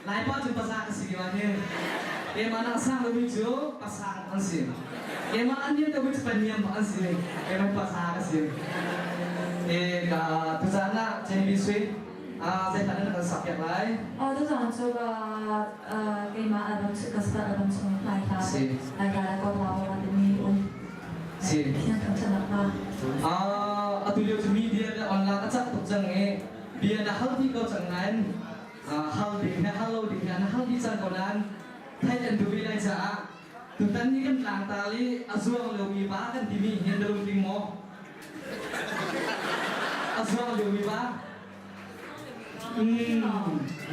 Laipa cu paza ka si ma hi. Keimah nak sang deuhmi cu pasang an si. Keimah an niam deuhmi cu paniam an si. Keimah paza ka si. E ka tuzaan ah Jenny Sui zeihmanh na kan sak piak lai. Oh, tuzaan cu ka keimah album ka start album chung lai hla lai hla le kawl hla ma timi um. Si. Thiang thangṭhatnak hna. Atu lio cu media le online a cak tuk cang i bia na hal dih ko cang nain hal ding he hal lo ding he na hal dih cang ko nain theih an duh rih lai caah tutan ni kan tlangtar i a zuang lomi va kan timi hi na lungtling maw? A zuang liomi va?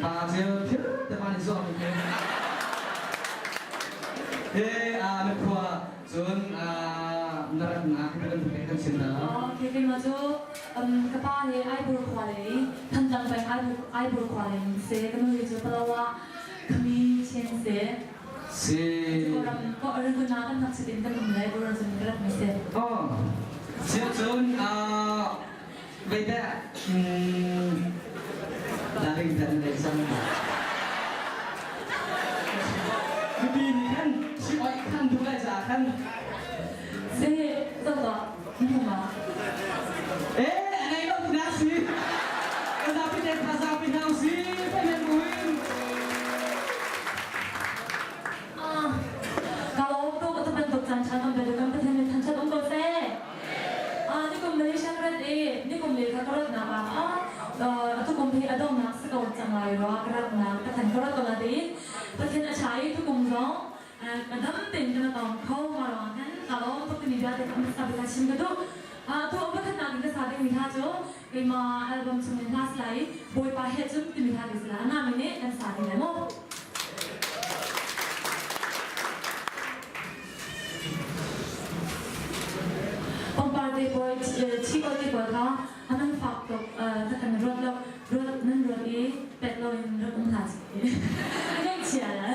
Va cu thil te van i zuang mi khi. He na khua cun na ratnak hi kan kan chim da. Okay, keimah cu ka pa hi Aibur khua lei Thantlang peng Aibur khua lei in se ka nu hi cu Palawa Khami Chen se. Si. Kawlram ko Rangoon ah kan ngakchit in kan um le Aibur cun ka rat mi si. Oh. Sia cun Zeidah daring dan le cang Mipi nih khan si oi khan duh lai ca khan Si zoh ma Eh anei lo na si ka zapi te tha zapi hna si pe muin Ah ka lo to ka bantuk caan chan om be kan pathian min thangthat um ko seh Nikum Malaysia ka rat i nikum le kha ka ratnak ah atukum hi a donghnak si ko cang lai rua ka ratnak Pathian ka rat ko na tiin Pathian a ṭha i tukum zong ka dam tein ka tong kho ma ruang khan ka lawm tuk timi bia te ka hmasa bik ah chim ka duh. Tu pakhatnak in ka sa dingmi hla cu keimah album chung in hla si lai i Bawipa he cun timi hla te si lai. Anami nih kan sa ti lai mu. Pangpar te pawl chiko te pawl kha a nan fak tuk ta kan ruat lo ruat nan ruat i pek lo in rak um hlah ngaihchia la.